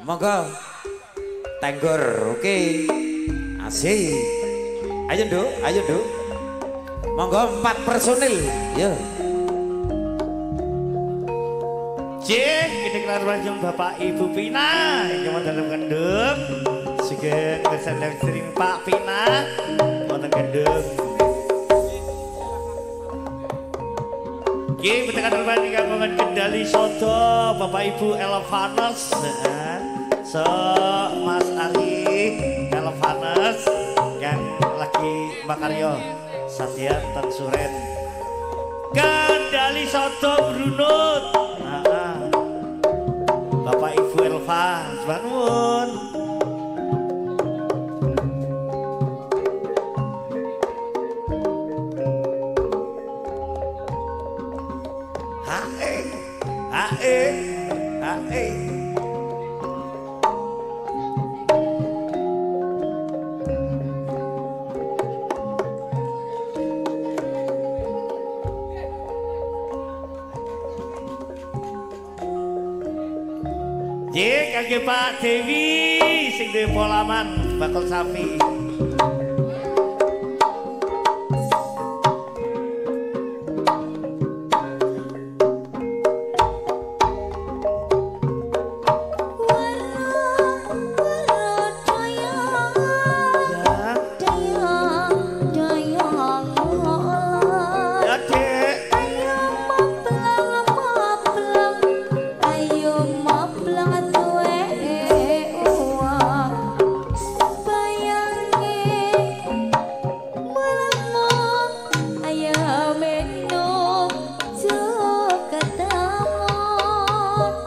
Monggo. Tenggor, oke. Asik. Ayo Nduk, ayo Nduk. Monggo 4 personil. Yo. Cih, kita kelar lanjut Bapak Ibu Pina yang wonten dalem Kendung. Sugeng kersan live streaming Pak Pina wonten Kendung. Nggih, tekan dalem kagungan Kendali Sodo Bapak Ibu Elevanes. So Mas Ari Elevanes yang lagi makaryo Satya ten Suren. Kendali Sodo Brunut. Bapak Ibu Elva, nuwun. Hae, hae, hae. Nggih, kangge Pak Dewi sing duwe polaman bakul sapi.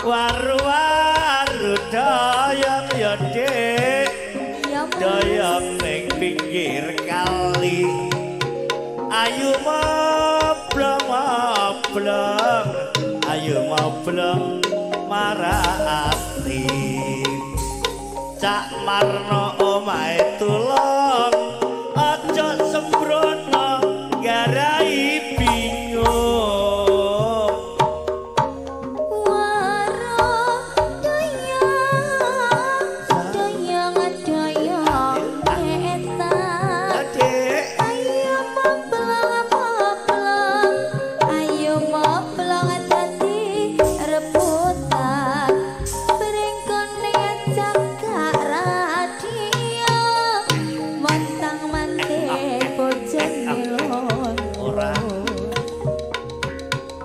Waru-waru doyong ya Dik, doyong ning pinggir kali. Ayo moblong moblong, ayo moblong marati. Cak Marno omahe tulung, aja sembrono garai bingung.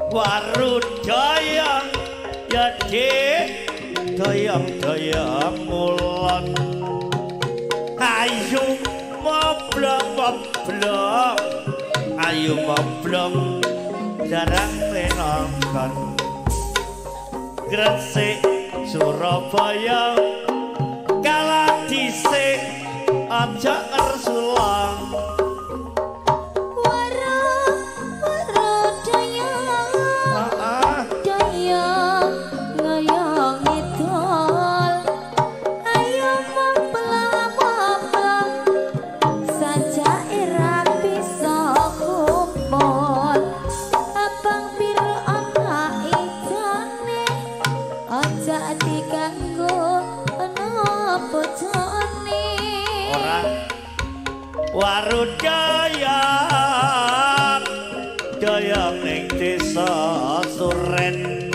Waru doyong ya Dik, doyong doyong ngulon. Ayo moblong moblong, ayo moblong jarang penonton. Gresik Surabaya kalah dhisik aja ngersulang. Waru doyong doyong ning desa Suren.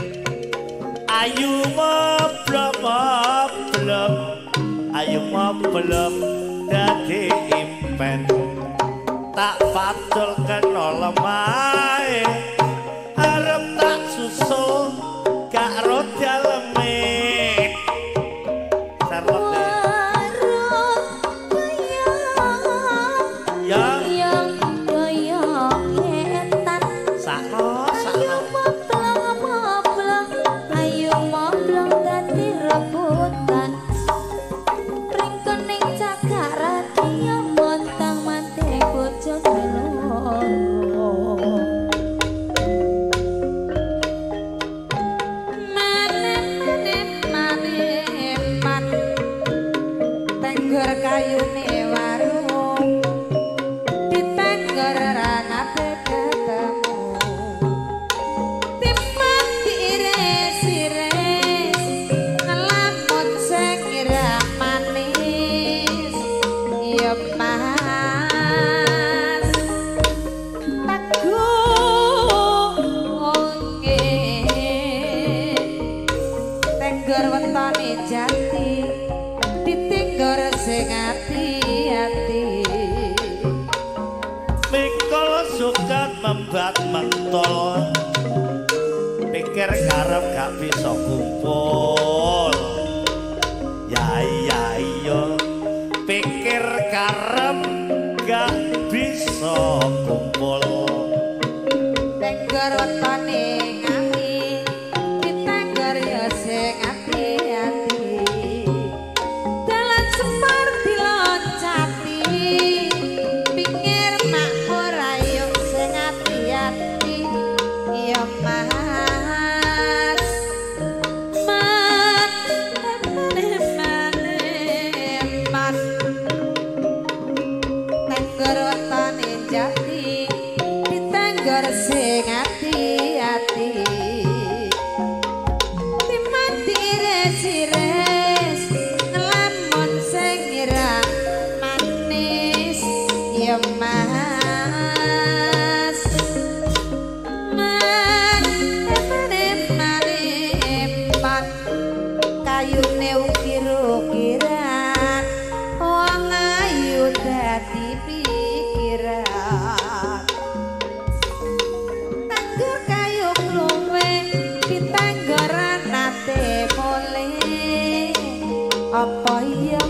Ayo moblong moblong, ayo moblong dadi impen. Tak patul kena lemahe, arep tak susul gak ro daleme. Sarlot timbang diiris-iris ngelamun. wetone jati ditinggor sing ati-ati. Mikul sukat membat mentol, pikir karep gak bisa kumpul. Ya iya iya, pikir karep gak bisa kumpul. Tenggor wetone ngati ditenggor ya sing ati-ati. Dalan Semar diloncati pinggir makmur ayo sing ati-ati. Ya Mas man eman eman. Tenggor wetone jati ditenggor sing ati-ati. Timan diires-ires nglamun sing ira manis. Ya Mas man eman eman eman. Kayune ukir-ukiran wong ayu dadi pikiran. Tanggur kayu kluwe pitanggoran nate mole. Apa iya